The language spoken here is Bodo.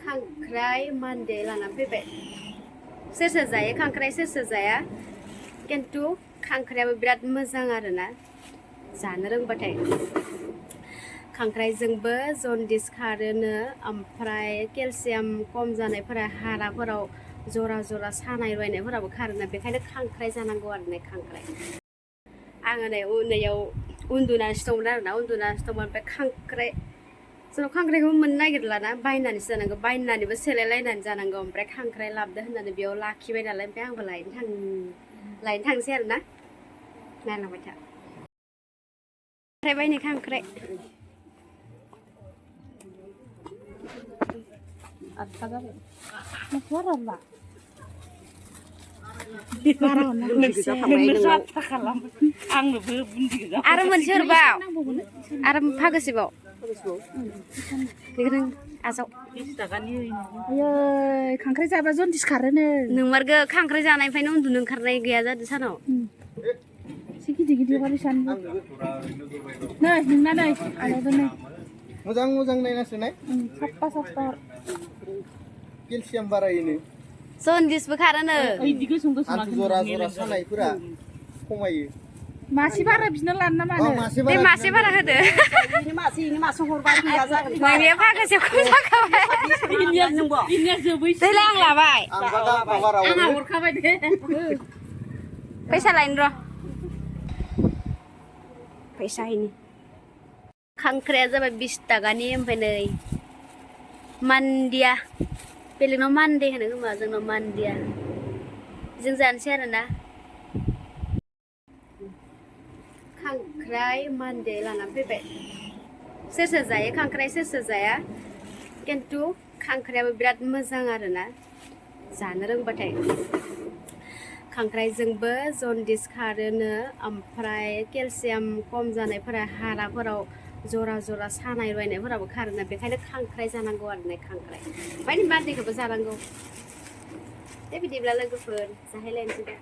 खांख्राइ मान्दे लानानै फैबाय सोर सोर जायो खांख्राइ सोर सोर जाया किन्तु खांख्रायाबो बिराद मोजां आरोना जानो रोंबाथाय खांख्राइजोंबो जन्दिस खारोनो ओमफ्राय केलसियाम खम जानायफोरा हाराफोराव जरा जरा सानाय रुवायनायफोराबो खारोना बेखायनो खांख्राइ जानांगौ आरो ने खांख्राइ आङो नै उन्दैयाव उन्दुनानैसो दंमोन आरोना उन्दुनानैसो दंमोन ओमफ्राय खांख्राइ जोंनाव खांख्राइखौ मोननो नागिरलाना बायनानैसो जानांगौ बायनानैबो सेलायलायनानै जानांगौ ओमफ्राय खांख्राइ लाबोदो होननानै बेयाव लाखिबाय नालाय ओमफ्राय आंबो लायनो थांसै आरोना नायलांबाय था खांख्राइ बायनो खांख्राइ आठथा जाबाय आरो मोनसे हरबाव आरो फागोसेबाव आजाव 20 थाखानि आयै खांख्राइ जाबा जन्दिस खारोनो नोंमारगो खांख्राइ जानायनिफ्रायनो उन्दुनो ओंखारनाय गैया जादों सानाव एसे गिदिर गिदिर बारि सान नै नोंना नै आलायबो नै मोजां मोजां नायनासो नाय साफा साफा केलसियाम बारायोनो जन्दिसबो खारोनो इदि गोसोम गोसोम आंथ जरा जरा सानायफोरा खमायो मासे बारा बिनो लानो नामा बे मासे बारा होदो मासे हरबा गैया जागोन नोंनिया फागोसे खम जाखाबाय देलाय आं लाबाय आंहा हरखाबाय दे फैसा लायनो र' फैसा हैनि खांख्राइया जाबाय 20 थाखानि ओमफ्राय नै मान्दिया बेलेगनाव मान्दे होनो खोमा जोंनाव मान्दिया जों जानोसै आरोना खांख्राइ मान्दे लानानै फैबाय सोर सोर जायो खांख्राइ सोर सोर जाया किन्तु खांख्रायाबो बिराद मोजां आरोना जानो रोंबाथाय खांख्राइजोंबो जन्दिस खारोनो ओमफ्राय केलसियाम खम जानायफोरा हाराफोराव जरा जरा सानाय रुवायनायफोराबो खारोना बेखायनो खांख्राइ जानांगौ आरो ने खांख्राइ माने मान्देखौबो जानांगौ दे बिदिब्ला लोगोफोर जाहैलायनोसै दा